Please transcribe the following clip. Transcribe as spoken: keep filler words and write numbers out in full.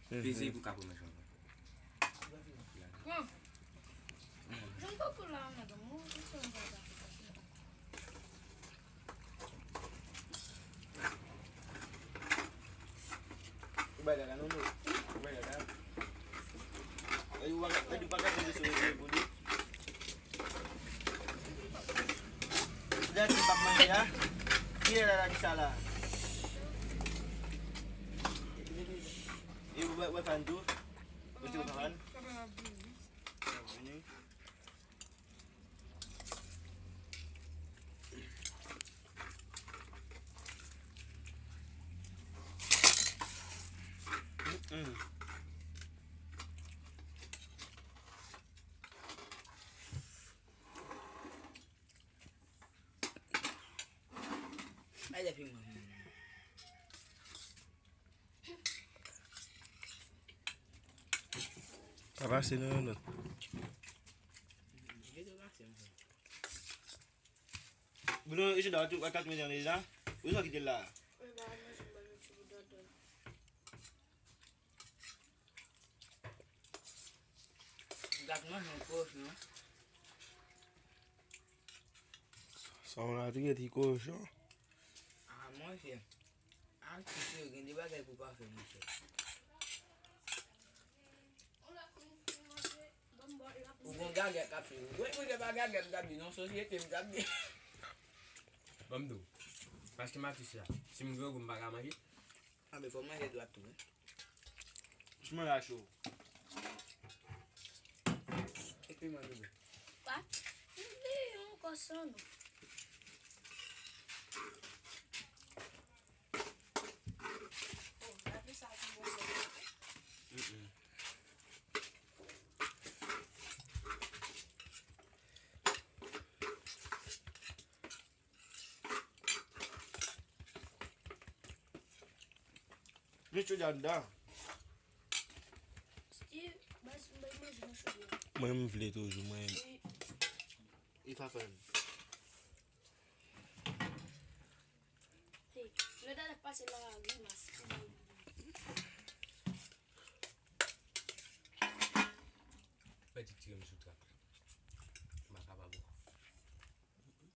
Peze pou ka pran manje ankò. Bon. Jwenn koko la, mwen, mwen, mwen, mwen, mwen. Ou bay dada non, non. Ou bay dada. E ou pa ka, e ou pa ka tonbe sou rezo pou li. Dada ki p ap manje a. Ki lè dada di sa la? E ou bay, bay fan tou. Ou te bay fan. Pa pase nan yon lòt. Boudo, isi la, tou, kat mete andedan. Ou sa kite l la? Gat manje yon kochon. Sa w la tou gen ti kochon. Ah, monchè. Atis yo gen de bagay pou pa fè, monchè. Ou gon gagèt k ap fè. Wi, monchè, pa gagèt m t ap di, non, sosyete m t ap di. Ban m di w. Paske m atis la. Si m gen gou, m pa ka manje. A, men fò manje dwat tou, wi. Jman la cho. Epi manje dlo. Pa bliye yon kò san nou. Oh, gade sa ki bon sa. Mm-mm. Met chodi a anndan. Steve, bay, bay manje nan chodi a. Mwen, m vle toujou, mwen. Wi. Li pa fè m. Hey, lè dada pase la, grimas.